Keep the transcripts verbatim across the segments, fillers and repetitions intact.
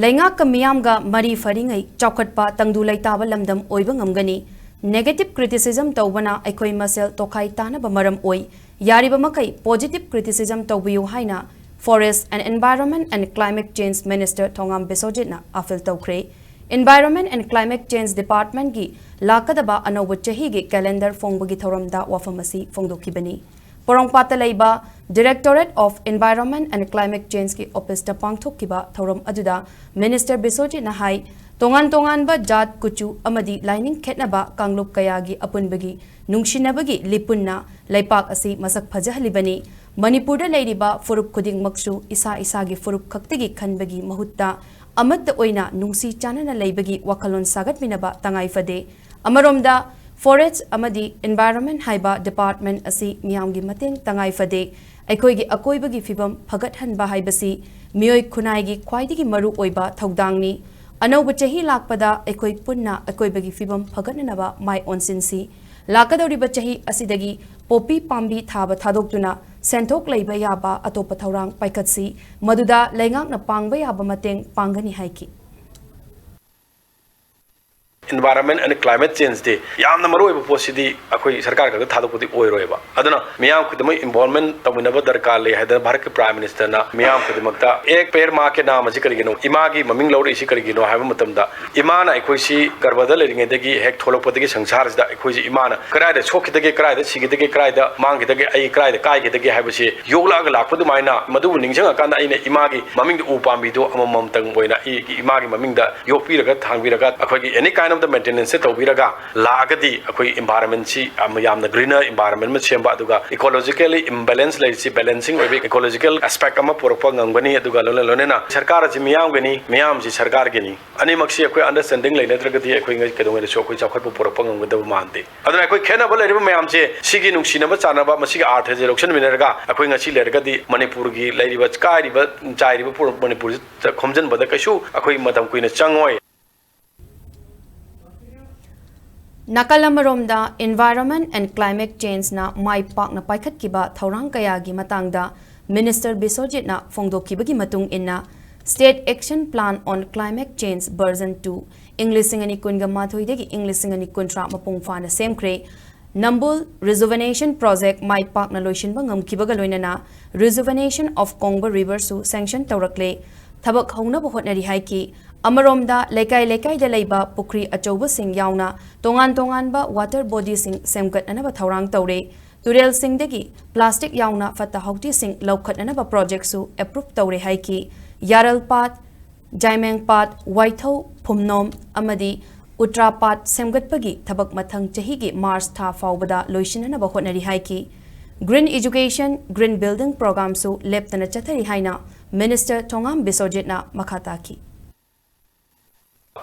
ꯂꯩꯉꯥꯛꯀ ꯃꯤꯌꯥꯝꯒ ꯃꯔꯤ ꯐꯔꯤꯉꯩ ꯆꯥꯎꯈꯠꯄ ꯇꯪꯗꯨ ꯂꯩꯇꯥꯕ ꯂꯝꯗꯝ ꯑꯣꯏꯕ ꯉꯝꯒꯅꯤ꯫ Negative criticism ꯇꯧꯕꯅ ꯑꯩꯈꯣꯏ ꯃꯁꯦꯜ ꯇꯣꯈꯥꯏ ꯇꯥꯅꯕ ꯃꯔꯝ ꯑꯣꯏ꯫ ꯌꯥꯔꯤꯕ ꯃꯈꯩ positive criticism ꯇꯧꯕꯤꯌꯨ ꯍꯥꯏꯅ Forest and Environment and Climate Change Minister Thongam ꯕꯤꯁꯣꯖꯤꯠꯅ appeal ꯇꯧꯈ꯭ꯔꯦ꯫ Environment and Climate Change Departmentꯀꯤ ꯂꯥꯛꯀꯗꯕ ꯑꯅꯧꯕ ꯆꯍꯤꯒꯤ calendar ꯐꯣꯡꯕꯒꯤ ꯊꯧꯔꯝꯗ ꯋꯥꯐꯝ ꯑꯁꯤ ꯐꯣꯡꯗꯣꯛꯈꯤꯕꯅꯤ꯫ ꯄꯣꯔꯣꯝꯄꯥꯠꯇ ꯂꯩꯕ Directorate of Environment and Climate Changeꯀꯤ officeꯇ ꯄꯥꯡꯊꯣꯛꯈꯤꯕ ꯊꯧꯔꯝ ꯑꯗꯨꯗ Minister ꯕꯤꯁꯣꯖꯤꯠꯅ ꯍꯥꯏ, ꯇꯣꯉꯥꯟ ꯇꯣꯉꯥꯟꯕ ꯖꯥꯠ, ꯀꯨꯆꯨ ꯑꯃꯗꯤ ꯂꯥꯏꯅꯤꯡ ꯈꯦꯠꯅꯕ ꯀꯥꯡꯂꯨꯞ ꯀꯌꯥꯒꯤ ꯑꯄꯨꯟꯕꯒꯤ ꯅꯨꯡꯁꯤꯅꯕꯒꯤ ꯂꯤꯄꯨꯟꯅ ꯂꯩꯄꯥꯛ ꯑꯁꯤ ꯃꯁꯛ ꯐꯖꯍꯜꯂꯤꯕꯅꯤ꯫ ꯃꯅꯤꯄꯨꯔꯗ ꯂꯩꯔꯤꯕ ꯐꯨꯔꯨꯞ ꯈꯨꯗꯤꯡꯃꯛꯁꯨ ꯏꯁꯥ ꯏꯁꯥꯒꯤ ꯐꯨꯔꯨꯞ ꯈꯛꯇꯒꯤ ꯈꯟꯕꯒꯤ ꯃꯍꯨꯠꯇ ꯑꯃꯠꯇ ꯑꯣꯏꯅ ꯅꯨꯡꯁꯤ ꯆꯥꯟꯅꯅ ꯂꯩꯕꯒꯤ ꯋꯥꯈꯜꯂꯣꯟ ꯁꯥꯒꯠꯃꯤꯟꯅꯕ ꯇꯉꯥꯏ ꯐꯗꯦ꯫ ꯑꯃꯔꯣꯝꯗ, Forest ꯑꯃꯗꯤ Environment ꯍꯥꯏꯕ department ꯑꯁꯤ ꯃꯤꯌꯥꯝꯒꯤ ꯃꯇꯦꯡ ꯇꯉꯥꯏ ꯐꯗꯦ꯫ ꯑꯩꯈꯣꯏꯒꯤ ꯑꯀꯣꯏꯕꯒꯤ ꯐꯤꯕꯝ ꯐꯒꯠꯍꯟꯕ ꯍꯥꯏꯕꯁꯤ ꯃꯤꯑꯣꯏ ꯈꯨꯟꯅꯥꯏꯒꯤ ꯈ꯭ꯋꯥꯏꯗꯒꯤ ꯃꯔꯨ ꯑꯣꯏꯕ ꯊꯧꯗꯥꯡꯅꯤ꯫ ꯑꯅꯧꯕ ꯆꯍꯤ ꯂꯥꯛꯄꯗ ꯑꯩꯈꯣꯏ ꯄꯨꯟꯅ ꯑꯀꯣꯏꯕꯒꯤ ꯐꯤꯕꯝ ꯐꯒꯠꯅꯅꯕ ꯃꯥꯏ ꯑꯣꯟꯁꯤꯟꯁꯤ꯫ ꯂꯥꯛꯀꯗꯧꯔꯤꯕ ꯆꯍꯤ ꯑꯁꯤꯗꯒꯤ ꯄꯣꯄꯤ ꯄꯥꯝꯕꯤ ꯊꯥꯕ ꯊꯥꯗꯣꯛꯇꯨꯅ ꯁꯦꯟꯊꯣꯛ ꯂꯩꯕ ꯌꯥꯕ ꯑꯇꯣꯞꯄ ꯊꯧꯔꯥꯡ ꯄꯥꯏꯈꯠꯁꯤ, ꯃꯗꯨꯗ ꯂꯩꯉꯥꯛꯅ ꯄꯥꯡꯕ ꯌꯥꯕ ꯃꯇꯦꯡ ꯄꯥꯡꯒꯅꯤ ꯍꯥꯏꯈꯤ꯫ Environment and climate changeꯗꯤ ꯌꯥꯝꯅ ꯃꯔꯨ ꯑꯣꯏꯕ ꯄꯣꯠꯁꯤꯗꯤ ꯑꯩꯈꯣꯏ ꯁꯔꯀꯥꯔ ꯈꯛꯇ ꯊꯥꯗꯣꯛꯄꯗꯤ ꯑꯣꯏꯔꯣꯏꯕ꯫ ꯑꯗꯨꯅ ꯃꯤꯌꯥꯝ ꯈꯨꯗꯤꯡꯃꯛ involvement ꯇꯧꯃꯤꯟꯅꯕ ꯗꯔꯀꯥꯔ ꯂꯩ ꯍꯥꯏꯗꯅ ꯚꯥꯔꯠꯀꯤ Prime Ministerꯅ ꯃꯤꯌꯥꯝ ꯈꯨꯗꯤꯡꯃꯛꯇ "एक पेड़ माँ के नाम" ꯑꯁꯤ ꯀꯔꯤꯒꯤꯅꯣ? ꯏꯃꯥꯒꯤ ꯃꯃꯤꯡ ꯂꯧꯔꯛꯏꯁꯤ ꯀꯔꯤꯒꯤꯅꯣ ꯍꯥꯏꯕ ꯃꯇꯝꯗ, ꯏꯃꯥꯅ ꯑꯩꯈꯣꯏꯁꯤ ꯒꯔꯚꯗ ꯂꯩꯔꯤꯉꯩꯗꯒꯤ ꯍꯦꯛ ꯊꯣꯛꯂꯛꯄꯗꯒꯤ ꯁꯪꯁꯥꯔꯁꯤꯗ ꯑꯩꯈꯣꯏꯁꯤ ꯏꯃꯥꯅ ꯀꯗꯥꯏꯗ ꯁꯣꯛꯈꯤꯗꯒꯦ, ꯀꯗꯥꯏꯗ ꯁꯤꯈꯤꯗꯒꯦ, ꯀꯗꯥꯏꯗ ꯃꯥꯡꯈꯤꯗꯒꯦ, ꯑꯩ ꯀꯗꯥꯏꯗ ꯀꯥꯏꯈꯤꯗꯒꯦ ꯍꯥꯏꯕꯁꯤ ꯌꯣꯛꯂꯛꯑꯒ ꯂꯥꯛꯄ ꯑꯗꯨꯃꯥꯏꯅ, ꯃꯗꯨꯕꯨ ꯅꯤꯡꯁꯤꯡꯉꯀꯥꯟꯗ ꯑꯩꯅ ꯏꯃꯥꯒꯤ ꯃꯃꯤꯡꯗꯨ ꯎ ꯄꯥꯝꯕꯤꯗꯨ ꯑꯃꯃꯝꯇꯪ ꯑꯣꯏꯅ ꯑꯩꯒꯤ ꯏꯃꯥꯒꯤ ꯃꯃꯤꯡꯗ ꯌꯣꯛꯄꯤꯔꯒ ꯊꯥꯡꯕꯤꯔꯒ ꯑꯩꯈꯣꯏꯒꯤ any kind of the maintenance ꯇꯧꯕꯤꯔꯒ ꯂꯥꯛꯑꯒꯗꯤ ꯑꯩꯈꯣꯏ environmentꯁꯤ ꯌꯥꯝ, ꯌꯥꯝꯅ greener environment ꯑꯃ ꯁꯦꯝꯕ, ꯑꯗꯨꯒ ecologically imbalance ꯂꯩꯔꯤꯁꯤ balancing ꯑꯣꯏꯕ ecological aspect ꯑꯃ ꯄꯨꯔꯛꯄ ꯉꯝꯒꯅꯤ꯫ ꯑꯗꯨꯒ ꯂꯣꯏꯅ ꯂꯣꯏꯅꯅ ꯁꯔꯀꯥꯔ ꯑꯁꯤ ꯃꯤꯌꯥꯝꯒꯤꯅꯤ, ꯃꯤꯌꯥꯝꯁꯤ ꯁꯔꯀꯥꯔꯒꯤꯅꯤ꯫ ꯑꯅꯤꯃꯛꯁꯤ ꯑꯩꯈꯣꯏ understanding ꯂꯩꯅꯗ꯭ꯔꯒꯗꯤ ꯑꯩꯈꯣꯏ ꯀꯩꯗꯧꯉꯩꯗꯁꯨ ꯑꯩꯈꯣꯏ ꯆꯥꯎꯈꯠꯄ ꯄꯨꯔꯛꯄ ꯉꯝꯒꯗꯕ ꯃꯥꯟꯗꯦ꯫ ꯑꯗꯨꯅ ꯑꯩꯈꯣꯏ ꯈꯦꯠꯅꯕ ꯂꯩꯔꯤꯕ ꯃꯌꯥꯝꯁꯦ ꯁꯤꯒꯤ ꯅꯨꯡꯁꯤꯅꯕ ꯆꯥꯟꯅꯕ ꯃꯁꯤꯒꯤ ꯑꯥꯔꯊꯁꯦ ꯂꯧꯁꯤꯟꯃꯤꯟꯅꯔꯒ ꯑꯩꯈꯣꯏ ꯉꯁꯤ ꯂꯩꯔꯒꯗꯤ ꯃꯅꯤꯄꯨꯔꯒꯤ ꯂꯩꯔꯤꯕ ꯀꯥꯏꯔꯤꯕ ꯆꯥꯏꯔꯤꯕ ꯄꯨ-, ꯃꯅꯤꯄꯨꯔꯁꯤ ꯈꯣꯝꯖꯤꯟꯕꯗ ꯀꯩꯁꯨ ꯑꯩꯈꯣꯏ ꯃꯇꯝ ꯀꯨꯏꯅ ꯆꯪꯉꯣꯏ꯫ ꯅꯥꯀꯜ ꯑꯃꯔꯣꯝꯗ, Environment and Climate Changeꯅ ꯃꯥꯏ ꯄꯥꯛꯅ ꯄꯥꯏꯈꯠꯈꯤꯕ ꯊꯧꯔꯥꯡ ꯀꯌꯥꯒꯤ ꯃꯇꯥꯡꯗ Minister ꯕꯤꯁꯣꯖꯤꯠꯅ ꯐꯣꯡꯗꯣꯛꯈꯤꯕꯒꯤ ꯃꯇꯨꯡ ꯏꯟꯅ, State Action Plan on Climate Change Version two, ꯏꯪ ꯂꯤꯁꯤꯡ ꯑꯅꯤ ꯀꯨꯟꯒ ꯃꯥꯊꯣꯏꯗꯒꯤ ꯏꯪ ꯂꯤꯁꯤꯡ ꯑꯅꯤ ꯀꯨꯟꯊ꯭ꯔꯥ ꯃꯄꯨꯡ ꯐꯥꯅ ꯁꯦꯝꯈ꯭ꯔꯦ꯫ ꯅꯝꯕꯨꯜ Rejuvenation Project ꯃꯥꯏ ꯄꯥꯛꯅ ꯂꯣꯏꯁꯤꯟꯕ ꯉꯝꯈꯤꯕꯒ ꯂꯣꯏꯅꯅ Rejuvenation of Kongba River ꯁꯨ sanction ꯇꯧꯔꯛꯂꯦ꯫ ꯊꯕꯛ ꯍꯧꯅꯕ ꯍꯣꯠꯅꯔꯤ ꯍꯥꯏꯈꯤ꯫ ꯑꯃꯔꯣꯝꯗ, ꯂꯩꯀꯥꯏ ꯂꯩꯀꯥꯏꯗ ꯂꯩꯕ ꯄꯨꯈ꯭ꯔꯤ ꯑꯆꯧꯕꯁꯤꯡ ꯌꯥꯎꯅ ꯇꯣꯉꯥꯟ ꯇꯣꯉꯥꯟꯕ water body ꯁꯤꯡ ꯁꯦꯝꯒꯠꯅꯅꯕ ꯊꯧꯔꯥꯡ ꯇꯧꯔꯦ꯫ ꯇꯨꯔꯦꯜꯁꯤꯡꯗꯒꯤ plastic ꯌꯥꯎꯅ ꯐꯠꯇ ꯍꯥꯎꯗꯤꯁꯤꯡ ꯂꯧꯈꯠꯅꯅꯕ project ꯁꯨ approve ꯇꯧꯔꯦ ꯍꯥꯏꯈꯤ꯫ ꯌꯥꯔꯜꯄꯥꯠ, ꯖꯥꯏꯃꯦꯡꯄꯥꯠ, ꯋꯥꯏꯊꯧ, ꯐꯨꯝꯅꯣꯝ ꯑꯃꯗꯤ ꯎꯇ꯭ꯔꯥꯄꯥꯠ ꯁꯦꯝꯒꯠꯄꯒꯤ ꯊꯕꯛ ꯃꯊꯪ ꯆꯍꯤꯒꯤ ꯃꯥꯔꯆ ꯊꯥ ꯐꯥꯎꯕꯗ ꯂꯣꯏꯁꯤꯟꯅꯅꯕ ꯍꯣꯠꯅꯔꯤ ꯍꯥꯏꯈꯤ꯫ Green Education, Green Building Program ꯁꯨ ꯂꯦꯞꯇꯅ ꯆꯠꯊꯔꯤ ꯍꯥꯏꯅ Minister ꯊꯣꯉꯥꯝ ꯕꯤꯁꯣꯖꯤꯠꯅ ꯃꯈꯥ ꯇꯥꯈꯤ꯫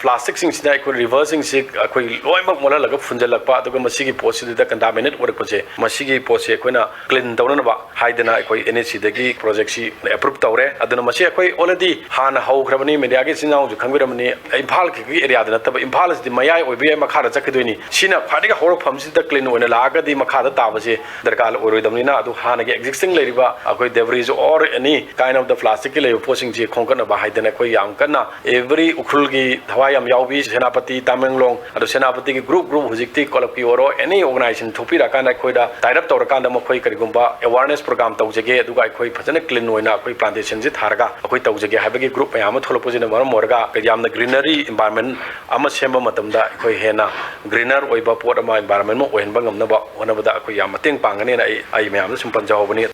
Plastic ꯁꯤꯡꯁꯤꯅ ꯑꯩꯈꯣꯏ river ꯁꯤꯡꯁꯤ ꯑꯩꯈꯣꯏ ꯂꯣꯏꯅꯃꯛ ꯃꯣꯠꯍꯜꯂꯒ ꯐꯨꯟꯖꯜꯂꯛꯄ, ꯑꯗꯨꯒ ꯃꯁꯤꯒꯤ ꯄꯣꯠꯁꯤꯗ contaminate ꯑꯣꯏꯔꯛꯄꯁꯦ, ꯃꯁꯤꯒꯤ ꯄꯣꯠꯁꯤ ꯑꯩꯈꯣꯏꯅ clean ꯇꯧꯅꯅꯕ ꯍꯥꯏꯗꯅ ꯑꯩꯈꯣꯏ N H C ꯗꯒꯤ project ꯁꯤ approve ꯇꯧꯔꯦ꯫ ꯑꯗꯨꯅ ꯃꯁꯤ ꯑꯩꯈꯣꯏ already ꯍꯥꯟꯅ ꯍꯧꯈ꯭ꯔꯕꯅꯤ, media ꯒꯤ ꯏꯆꯤꯟ ꯏꯅꯥꯎꯁꯨ ꯈꯪꯕꯤꯔꯝꯃꯅꯤ꯫ ꯏꯝꯐꯥꯜ ꯈꯛꯀꯤ area ꯗ ꯅꯠꯇꯕ, ꯏꯝꯐꯥꯜ ꯑꯁꯤꯗꯤ ꯃꯌꯥꯏ ꯑꯣꯏꯕ ꯌꯥꯏ, ꯃꯈꯥꯗ ꯆꯠꯈꯤꯗꯣꯏꯅꯤ꯫ ꯁꯤꯅ ꯈ꯭ꯋꯥꯏꯗꯒꯤ ꯍꯧꯔꯛꯐꯝꯁꯤꯗ clean ꯑꯣꯏꯅ ꯂꯥꯛꯑꯒꯗꯤ ꯃꯈꯥꯗ ꯇꯥꯕꯁꯦ ꯗꯔꯀꯥꯔ ꯑꯣꯏꯔꯣꯏꯗꯕꯅꯤꯅ, ꯑꯗꯨ ꯍꯥꯟꯅꯒꯤ existing ꯂꯩꯔꯤꯕ ꯑꯩꯈꯣꯏ debris or any kind of the plastic ꯀꯤ ꯂꯩꯕ ꯄꯣꯠꯁꯤꯡꯁꯤ ꯈꯣꯝꯒꯠꯅꯕ ꯍꯥꯏꯗꯅ ꯑꯩꯈꯣꯏ ꯌꯥꯝ ꯀꯟꯅ every ꯎꯈ꯭ꯔꯨꯜꯒꯤ ꯊꯋꯥꯏ ꯌꯥꯝ ꯌꯥꯎꯕꯤ, ꯁꯦꯅꯥꯄꯇꯤ, ꯇꯃꯦꯡꯂꯣꯡ, ꯑꯗꯣ ꯁꯦꯅꯥꯄꯇꯤꯒꯤ group group ꯍꯧꯖꯤꯛꯇꯤ club ꯀꯤ ꯑꯣꯏꯔꯣ, any organization ꯊꯣꯛꯄꯤꯔꯀꯥꯟꯗ ꯑꯩꯈꯣꯏꯗ tie up ꯇꯧꯔꯀꯥꯟꯗ ꯃꯈꯣꯏ ꯀꯔꯤꯒꯨꯝꯕ awareness program ꯇꯧꯖꯒꯦ, ꯑꯗꯨꯒ ꯑꯩꯈꯣꯏ ꯐꯖꯅ clean ꯑꯣꯏꯅ ꯑꯩꯈꯣꯏ plantation ꯁꯤ ꯊꯥꯔꯒ ꯑꯩꯈꯣꯏ ꯇꯧꯖꯒꯦ ꯍꯥꯏꯕꯒꯤ group ꯃꯌꯥꯝ ꯑꯃ ꯊꯣꯛꯂꯛꯄꯁꯤꯅ ꯃꯔꯝ ꯑꯣꯏꯔꯒ ꯌꯥꯝꯅ greenery environment ꯑꯃ ꯁꯦꯝꯕ ꯃꯇꯝꯗ ꯑꯩꯈꯣꯏ ꯍꯦꯟꯅ greener ꯑꯣꯏꯕ ꯄꯣꯠ ꯑꯃ, environment ꯑꯃ ꯑꯣꯏꯍꯟꯕ ꯉꯝꯅꯕ ꯍꯣꯠꯅꯕꯗ ꯑꯩꯈꯣꯏ ꯌꯥꯝ ꯃꯇꯦꯡ ꯄꯥꯡꯒꯅꯦꯅ ꯑꯩ, ꯑꯩ ꯃꯌꯥꯝꯗ ꯁꯨꯝ ꯄꯟꯖꯍꯧꯕꯅꯤ꯫